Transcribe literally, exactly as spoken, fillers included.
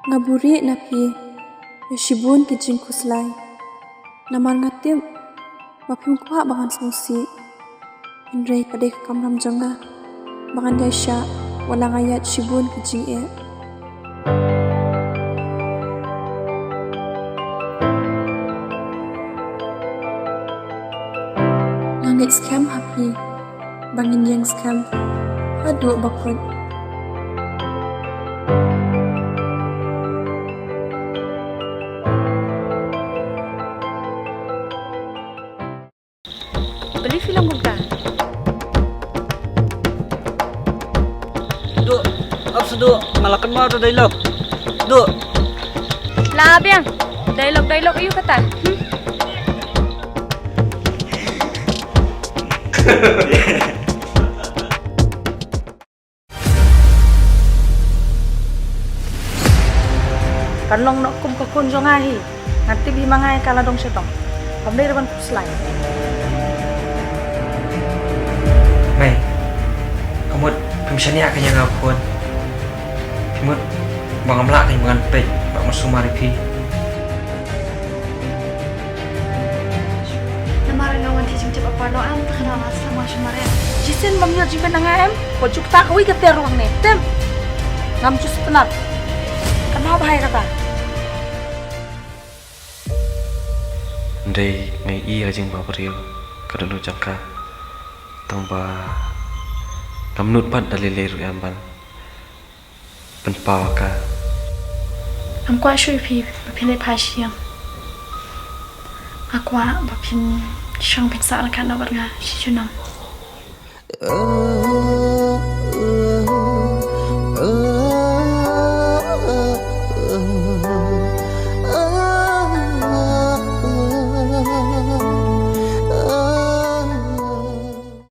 Nga buhrieh na phi ïa shibun ki jingkhuslai. Namar nga tip ba phim kwah ba ngan sngewsih. Hynrei pat dei ka kamram jong nga ba ngan ïaishah wat la nga ïaid shibun ki jingeh. Nga ngeit skhem ha phi ba ngin ïeng skhem haduh ba kut. Beli film buka. Duh, ap seduh, nga la kynmaw da dialogue. Duh. La biang. Dialogue, dialogue aïu kata? Hmm? Kan long noh kum ka khun jong nga hi. Ngan tip hi ma nga ïa ka la dong sha dong. Kam dei ruh ban pynslai. Mei, ka mut phim shaniah ka ïa nga khun. Phi mut ba ngam lah ka ïa ngan peit bad ngan sumar ïa phi. Namar nga wan thied jingtip ha paralok em, te kane nga sngewsih sumar em. Shisien bym ïoh jingmut na nga em, wat ju ktah kawei ka tiar ruh hangne. Tem. Ngam ju sngewtynnat. Kynmaw bha ïa kata. Hynrei nga ïohi ïa ka jingbabriew ka dohnud jong ka. Tang ba ngam nud pat da lei lei ruh em ban pynpaw ïa ka. Ngam kwah shuh ïa phi ba phin leit phai sha ïing. Nga kwah ba phin shong phin sah ryngkat noh bad nga shi junom.